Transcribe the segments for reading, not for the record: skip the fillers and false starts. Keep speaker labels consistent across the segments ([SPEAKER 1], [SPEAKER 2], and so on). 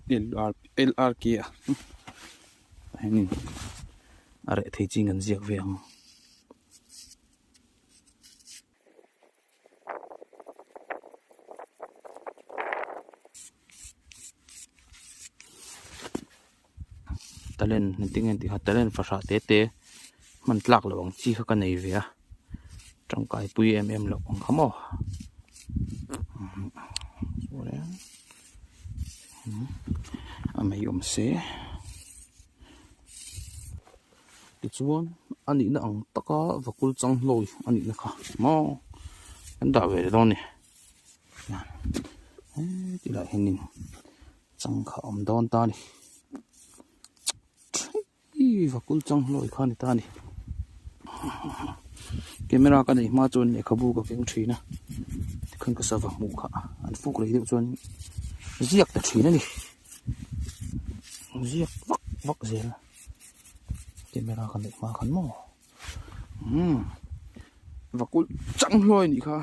[SPEAKER 1] L R L R K a tah hianin a reh thei chin kan ziak ve ang. Talent engtin nge an tih kha talent fahrah te te hman tlak loh ang chi kha ka nei ve a tangkai pui em em loh ang kha maw a mai awm se tichuan a nihna ang taka vakul chang hlawi a nihna kha maw an dah ve dawn a ni he tilai hianin chang kha a awm dawn ta a ni ih vakul chang hlawi kha a ni ta a ni camera ka neih hma chuan lehkhabu ka keng thin a tikhan ka sava hmuh kha an fuk leh deuh chuan ziak ta thin a ni ziak vak vak zel camera ka neih hma khan maw. Umm vakul chang hlawi a nih kha.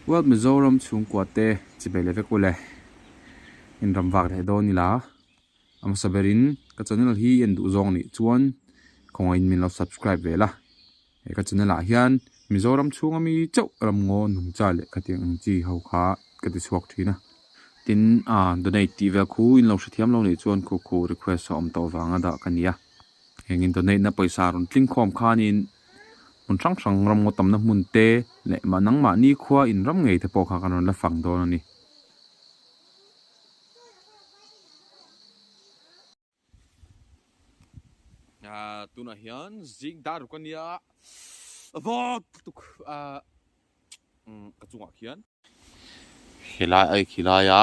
[SPEAKER 2] World Mizoram chhungkua te chibei leh vek ule in ram vak leh dawn ila a hmasa berin ka channel hi en duh zawng nih chuan khawngaih in min lo subscribe ve la he ka channel ah hian Mizoram chhunga mi chauh ramngaw nungcha leh khatiang ang chi ho kha ka ti chhuak thin a. Tin ah donate tih vel khu in lo hrethiam lo nih chuan khu khu request a awm tawh vanga dah ka nia. Heng in donate na pawisa rawn tling khawm khanin hmun hrang hrang ramngaw tamna hmun te leh mah nangmahni khua in ram ngei te pawh kha kan rawn la fang dawn a ni.
[SPEAKER 1] Ah tunah hian zing dar ruk ania vawt lutuk ah ka chungah khian.
[SPEAKER 2] Helai ai khi laia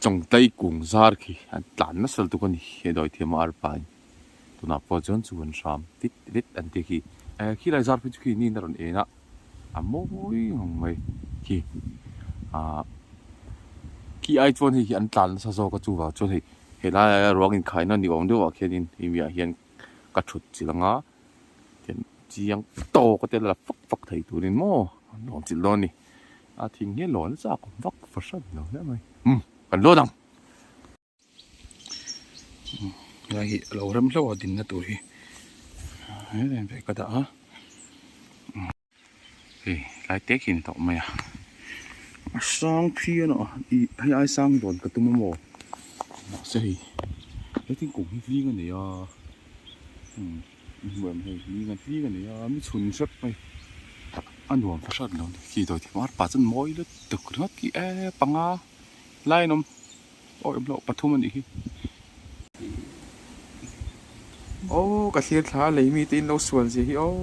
[SPEAKER 2] chawngtlai kung zar khi an tlan nasa lutuk a ni he dawi thiam a arpa in tunah pawh chuan chu an hram vit vit an ti khi eh khilai zar phei chu khi niin a rawn en a a mawi ngang mai khi ah khi ai chuan hei hi an tlan nasa zawk a chuvang chuan hei helai a ruang inkhaina ni awm deuhah khianin hemi ah hian ka thut chilh ang a tian chiang tawk a te la fak fak thei turin maw an rawn chilh dawn a ni a thing hi a lawn chak awm vak fahran lo hle mai umm kan lawn ang.
[SPEAKER 1] Helai hi a lo rem hlauh a dinna tur hi em ve ka dah a.
[SPEAKER 2] Hei lai te khi a ni tawh mai a.
[SPEAKER 1] A sang phian a ih hei ai sang dawn ka tum a maw mahse hei he thingkung hi hling a nei a umm hmu em hei hling a hling a nei a mi chhun hrep mai
[SPEAKER 2] a nuam fahran lo a ni khi dawi thei mar pa chuan mawi lutuk ringawt khi e panga lai an awm awi awm loh pathum a nih hi.
[SPEAKER 1] Aw ka thlir thla a lei mite in lo sual zia hi aw.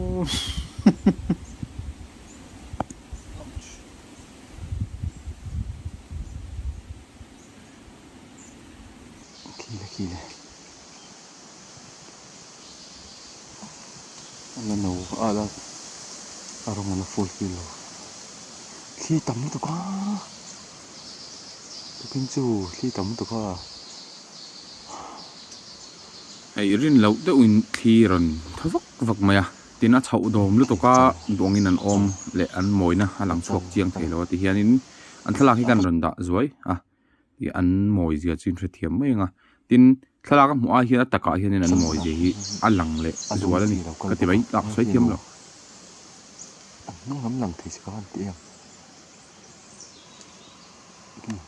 [SPEAKER 2] Khile khile a la no a la a rawng a la full feel lo thli tam lutuk a tukin chu thli tam lutuk a. Hei rin loh deuhin thli rawn tha vak vak mai a, tin a chhoh dawm lutuk a duangin an awm leh an mawina a lang chhuak chiang thei lo a ti hianin an thlalak hi kan rawn dah zuai a tih an mawi zia chu in hrethiam mai ang a, tin thlalak a hmuh ai hian a takah hianin an mawi zia hi a lang leh zual a ni ka ti mai lak sawi thiam lo.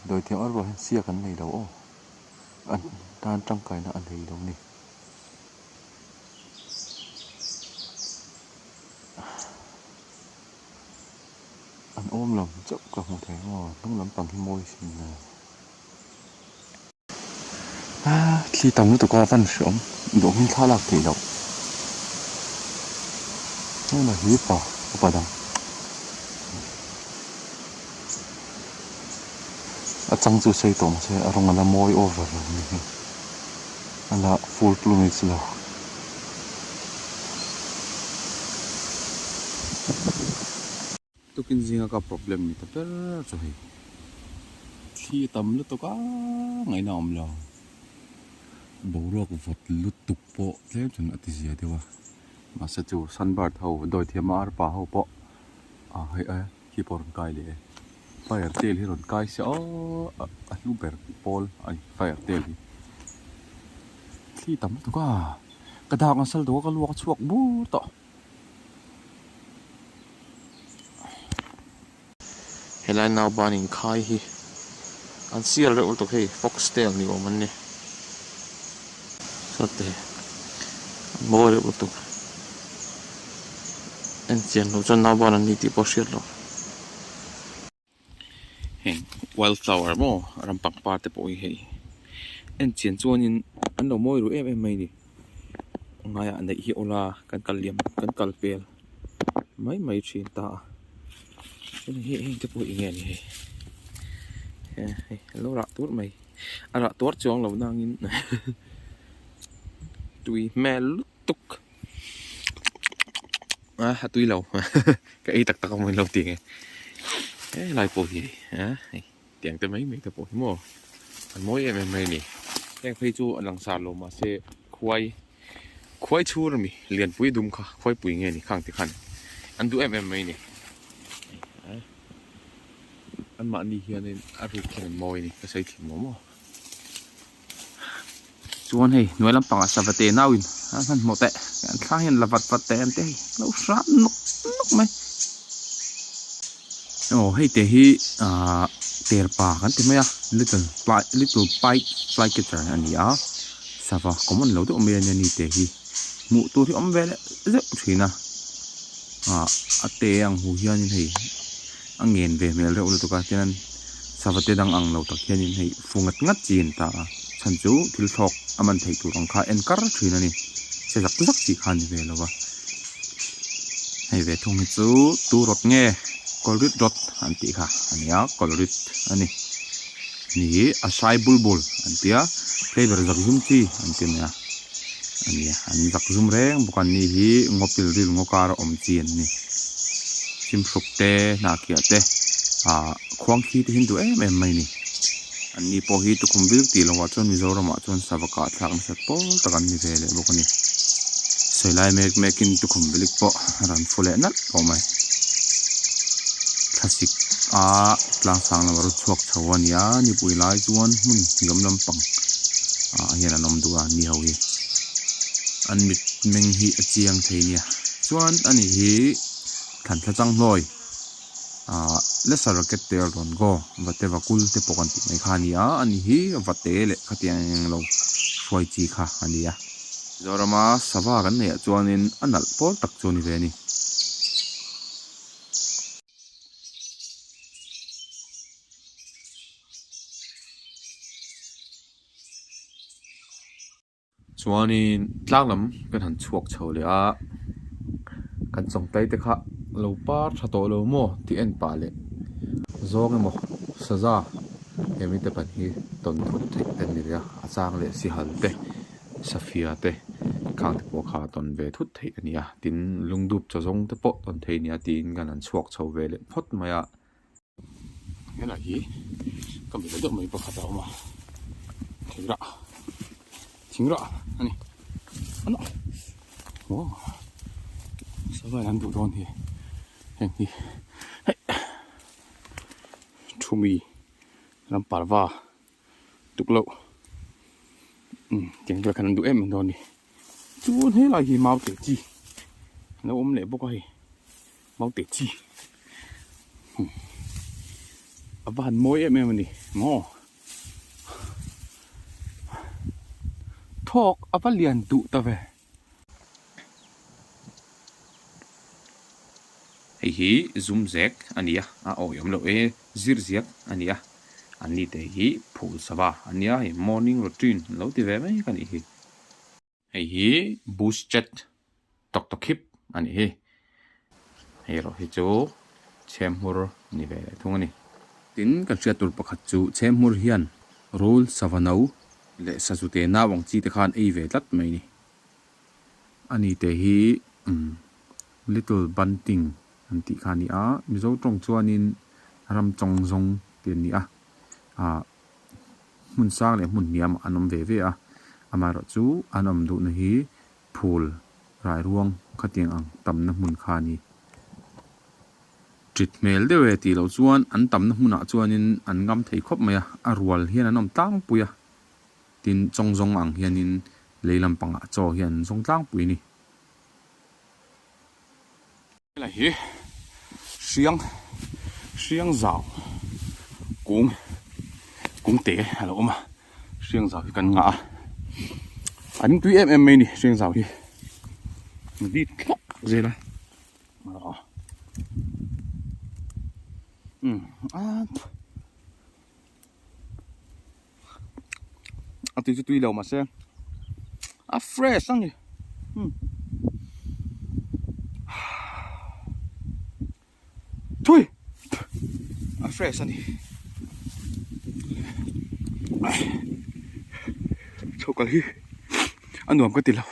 [SPEAKER 3] Dawithiam erawh hian siak an nei lo aw. An tan tangkaina a nei lo ni.
[SPEAKER 2] Awm lam chauh ka hmu thei maw hnung lampang hi mawi sin le. Thli tam lutuk a van hreawm duh hming thla lak theih loh. Heng hi pa upa dang. A chang chu sawi tawh mahse a rawng a la mawi over lo a ni hi. A la full plumage lo.
[SPEAKER 1] Tukin zinga ka problem ni ta ber chu hei. Thli a tam lutuk a ngaihna a awm lo. Boruak vawt lutuk pawh tlem chuan a ti zia deuh a. Mahse chu sunbird ho dawithiam a arpa ho pawh a hei e khi pawh a rawn kai leh e. Fire tail hi rawn kai se aw a hlu ber pawl a ni fire tail hi. Thli tam lutuk a ka dak nasal duh a ka luak a chhuak bur tawh.
[SPEAKER 2] Helai nauban inkhai hi an sial reuh lutuk hei fox tail ni awm an ni sawte an mawi reuh lutuk en chian loh chuan nauban an ni tih pawh a hriat loh.
[SPEAKER 1] Heng wild flower maw ram pangpar te pawh hi hei en chian chuanin an lo mawi ru em em mai a ni ngaiah neih hi awla kan kal liam kan kal pel mai mai thin ta a hei heng te pawh eng nge ni hei hei a lo rah tur mai a rah tuar chuang lo nangin tui hmel lutuk. A a tui lo ka ei tak tak a mawi lo tih nge helai pawh hi a hei tiang te mai mai te pawh hi maw an mawi em em mai a ni heng phei chu a langsar lo mahse khuai khuai chhur ami lianpui dum kha khuaipui nge ni khang te khan an duh em em mai a ni anmahni hianin a ruk hian an mawi a ni ka sawi thiam lo maw.
[SPEAKER 3] Chuan hei hnuai lampangah sava te nauin a hmanhmawh teh an thla hian la vat vat teh an ti hei lo hram nawk nawk mai.
[SPEAKER 1] Aw hei te hi ahh terpa kan ti mai a little fly little pied fly catcher a ni a sava common lo deuh mai a nia ni te hi hmuh tur hi awm ve leh zeuh thin a ah a te ang hu hianin hei a ngen ve hmel reuh lutuk a tichuan sava te dang ang lo tak hianin hei fu ngat ngat chi an ta a chhan chu thil thlawk a man theih tur ang kha en kar thin a ni che zak zak tih kha a ni ve lo va hei ve thung hi chu tu rawt nge kawlrit rawt an tih kha a ni a kawlrit a ni ni hi a sai bulbul an ti a flavour zak zum chi an ti mai a a ni a an zak zum reng bawk a ni hi ngaw pil ril ngaw kar a awm chi an ni. Chhimhruk te hnahkiah te ah khuang khi te hi an duh em em mai a ni. An ni pawh hi tukhum vil tih lohah chuan Mizoramah chuan sava kah thlak nasat pawl tak an ni ve leh bawk a ni. Sawi lai mek mekin tukhum vilik pawh a rawn fu leh nalh tawh mai. Thlasik a tlang sang lam a rawn chhuak chho a ni a, nipui lai chuan hmun hniam lampang ah hian an awm duh a ni ho hi. An mit meng hi a chiang thei nia. Chuan ani hi thlanthla chang hlawi ah lesser racket te a rawn go vate vakul te pawh kan tih mai kha a ni a ani hi vate leh khatiang eng lo hruai chi kha a ni a. Zorama sava kan neih ah chuanin a nalh pawl tak chu a ni ve a ni.
[SPEAKER 2] Chuanin tlang lam kan han chhuak chho leh a, kan chawngtai te kha lo par tha tawh lo maw tih en pah leh zawng emaw saza he mite pan hi tawn thut theih te an ni ve a, a chang leh sihal te safia te khang te pawh kha tawn ve thut theih a ni a, tin lungdup chaw zawng te pawh tawn theih a ni a tiin kan han chhuak chho ve leh phawt mai a.
[SPEAKER 1] Helai hi ka mila deuh mai pakhat a awm a thingrah thingrah a ni a aw sava in an duh dawn hi heng hi hei thumi ram parva tuk loh umm tiang vel khan an duh em em dawn a ni chuan helai hi mau teh chi a lo awm leh bawk a hei. Maute chi a va han mawi em em a ni maw thawk a va lian duh ta ve.
[SPEAKER 3] Hei hi zum zek a ni a, a awih awm loh e, zir ziak a ni a. An ni te hi phul sava a nia hei morning routine an lo ti ve mek a nih hi. Hei hi bush chat tawk tawk khip a nih hi. Hei erawh hi chu chhemhmur ni ve leh thung a ni. Tin, kan hriat tur pakhat chu chhemhmur hian rul sava no leh sazu te nau ang chi te khan ei ve tlat mai a ni. A ni te hi Little Bunting an tih kha a ni a, Mizo tawng chuanin ram chawng zawng tih an ni a, ah hmun sang leh hmun hniam an awm ve ve a, amaherawh chu an awm duhna hi phul rai ruang khatiang ang tamna hmun kha a ni. Ṭit hmel deuh e tih loh chuan an tamna hmunah chuanin an ngam thei khawp mai a, a rual hian an awm tlangpui a. Tin, chawng zawng ang hianin lei lampangah chaw hi an zawng tlangpui a ni.
[SPEAKER 1] Helai hi hriang hriang zau kung kung te a lo awm a, hriang zau hi kan ngah a, an tui em em mai a ni hriang zau hi vit thlawk zel a umm a. A tui chu tui lo mahse a fresh a ni umm thui a fresh a ni chho kal hi a nuam ka ti lo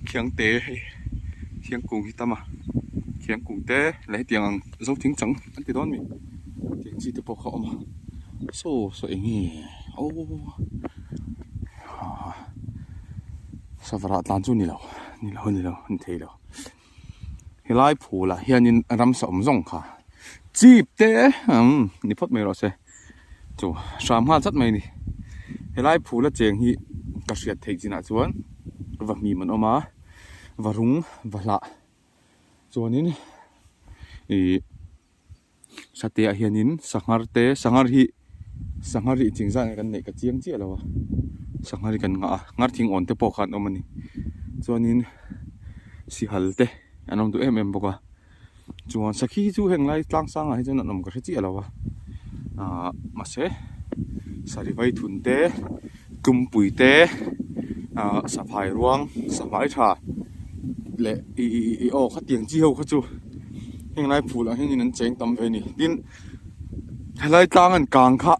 [SPEAKER 1] Khiang te hei khiang kung hi tam a khiang kung te leh hetiang ang zo thing chang an ti dawn mi hetiang chi te pawh kha a awm a saw saw eng nge aw savarah tlan chu ni lo ni lo ni lo a ni thei lo. Helai phulah hianin ramsa awm zawng kha chip te umm ni phawt mai rawh se chu hram nghal chat mai a ni. Helai phula cheng hi ka hriat theih chinah chuan va hmim an awm a va rung va hlah chuanin ihh. Sateah hianin sanghar te sanghar hi sanghar hi ching zat nge kan neih ka chiang chiah lo a sanghar hi kan ngah a nghar thing awn te pawh kha an awm a ni chuanin sihal te an awm duh em em bawk a chuan sakhi hi chu heng lai tlang sangah hi chuan an awm ka hre chiah lo a ahh mahse sarivai thun te tumpui te ahh safai ruang safai tha leh ih ih ih aw khatiang chi ho kha chu. Heng lai phul ah hianin an cheng tam ve a ni tin helai tlang an kang kha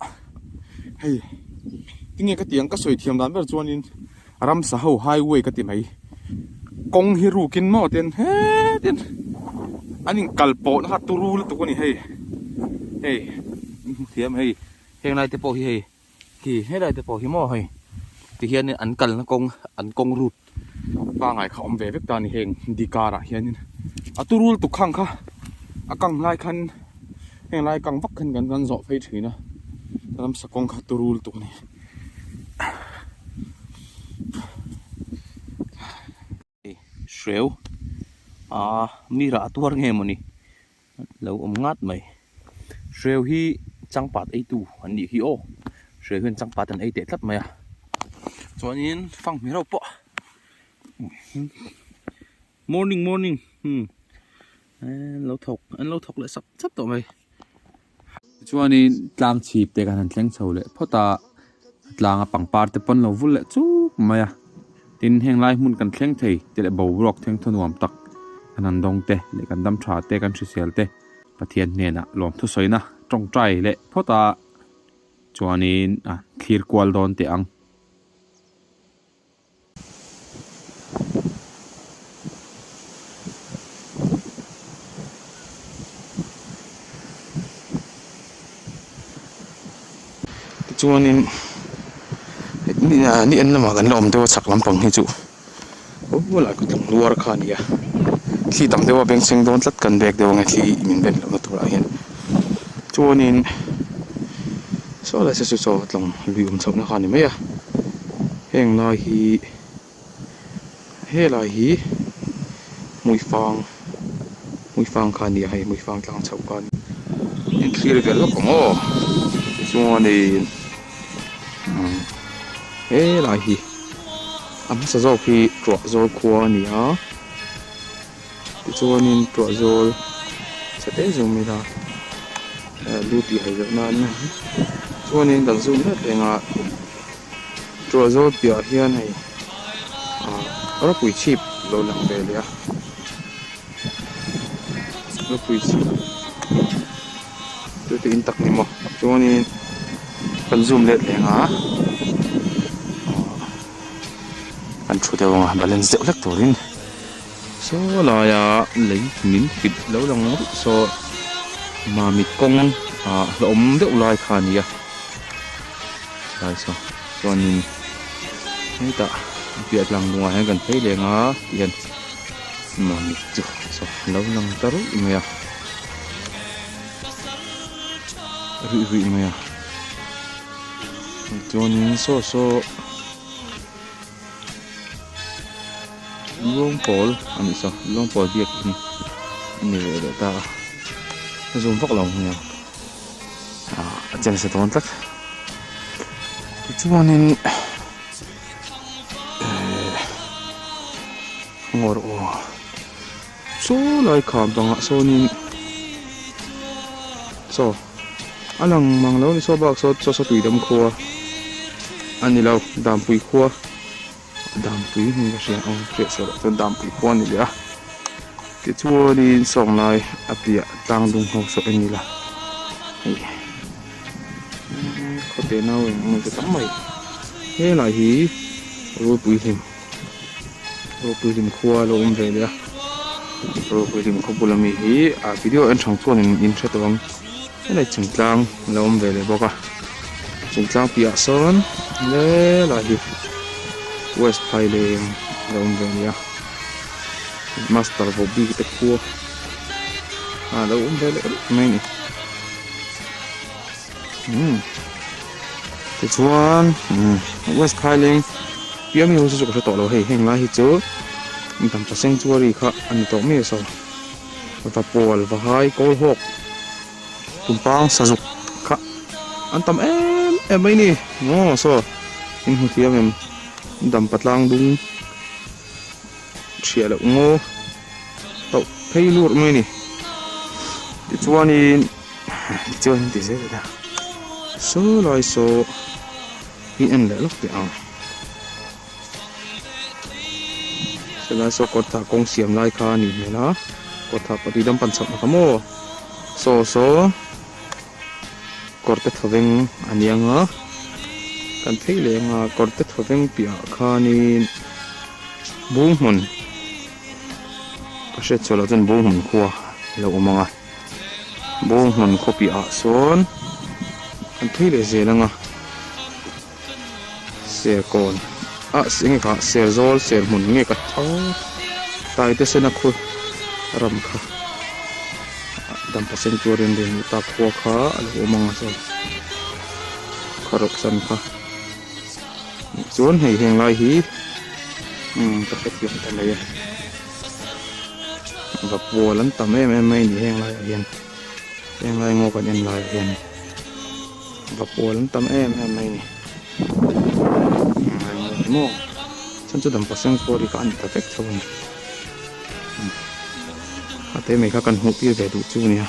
[SPEAKER 1] hei tinge ka tih ang ka sawi thiam dan ber chuanin ramsa ho highway ka ti mai kawng hi rukin maw ten hetin an in kal pawh na kha turu lutuk a ni hei hei in hmu thiam hei
[SPEAKER 3] heng lai te pawh hi hei. Khi helai te pawh hi maw hei ti hian an kalna kawng an kawng route pangai kha awm ve vek ta a ni heng di karah hianin a turul tuk khang kha a kang lai khan heng lai kang vak khan kan kan zawh phei thin a ramsa kawng kha turul tuk a ni. Hreu ah mi rah tuar nge mawni lo awm ngat mai hreu hi changpat ei tu an nih hi aw hreu hian changpat an ei teh tlat mai a chuanin fanghmir ho pawh morning morning umm an lo thawk an lo thawk leh sap sap tawh mai. Tichuanin tlang chhip te kan han thleng chho leh phawt a, tlanga pangpar te pawn lo vul leh chuk mai a, tin heng lai hmun kan thleng thei te leh boruak thleng thaw nuam tak kan han dawng te leh kan dam tha te kan hrisel te Pathian hnenah lawmthu sawina tawngtai leh phawt a, chuanin a thlir kual dawn teh ang.
[SPEAKER 1] Tichuanin ni en lamah kan la awm deuh a chhak lampang hi chu aw lai kawt lang luar kha a ni a thli tam deuh a bengchheng dawn tlat kan bag deuh ang e thli min ben lohna turah hian chuanin saw lai saw saw tlawng lui awm chhohna kha a ni mai a. Heng lai hi helai hi hmuifang hmuifang kha a ni a hei hmuifang tlang chhoh kha a ni in thlir ve lawk ang aw tichuanin umm helai hi a hmasa zawk hi Tuahzawl khua a ni a. Tichuanin tuah zawl chhe te zawng mai la lu tih hai loh nan chuanin kan zoom let reng a tuah zawl piah hian hei ah rawpui chhip lo lang ve leh a rawpui chhip chu te in tak ni maw chuanin kan zoom let reng a ah an thu deuh ang a balance deuh hlek turin. Saw laia lei min fit lo lang ruih saw Mamit kawng ah hlauhawm deuh lai kha a ni a lai saw chuanin hetah a piah tlang dungah hian kan phei leng a tih hian Mamit chu saw lo lang ta ruih mai a ruih ruih mai a chuanin saw saw. Luang pawl a nih saw luang pawl biak in a ni ve leh ta a a zum vak lo mai a ah a che nasa dawn tlat tichuanin ehh ngawr aw Saw lai kham bangah sawnin chaw a lang mang lo a ni saw bak saw chaw saw tuidam khua a ni lo dampui khua dampui hming ka hria ang hriat sual ah chuan dampui khua a ni leh a tichuanin sawng lai a piah tlang dung ho saw en ila hei khawte nau eng emaw ti tam mai helai hi rulpui hlim. Ropui hlim khua a lo awm ve leh a Ropui hlim khaw bula mi hi a video en hrang chuan in in hre tawh ang helai chungtlang a lo awm ve leh bawk a chungtlang piahah sawn helai hi west phaileng a lo awm ve a ni a master vohbik te khua a lo awm ve leh reuh mai a ni umm tichuan umm west phaileng. Piang hi chu ka hre tawh lo hei heng lai hi chu dampa sanctuary kha a ni tawh mai saw va pawl va hai kawl hawk tumpang sazuk kha an tam em em mai ni maw saw in hmu thiam em dampa tlang dung chhiah loh ngaw tauh phei lut mai ni tichuanin tichuan ti zel ila saw lai saw. Hi en leh lawk teh ang. Helai saw kawrthah kawng siam lai kha a nih hmel a, kawrthah pahnih dam pan chhoh na kha maw? Saw saw kawrte thawveng a ni ang a, kan phei leh ang a, kawrte thawveng piahah khanin bung hmun ka hriat chhuah loh chuan bung hmun khua a lo awm ang a. Bawng hmun khaw piahah sawn an phei leh zel ang a, serkawn ah eng nge kha serzawl serhmun nge ka taite sena khu ram kha dampa sanctuary an rawn luh tak khua kha a lo awm ang a chuan khaw rawk chan kha chuan hei heng lai hi umm ka hrethiam ta mai e. Va pawl an tam em em mai a ni heng laiah hian heng lai ngaw kan en laiah hian va pawl an tam em em mai a ni heng lai ngaw hi maw chuan chu dampa sanctuary kha a ni ta vek tho a ni a te mai kha kan hmuh tir ve duh chu a nia.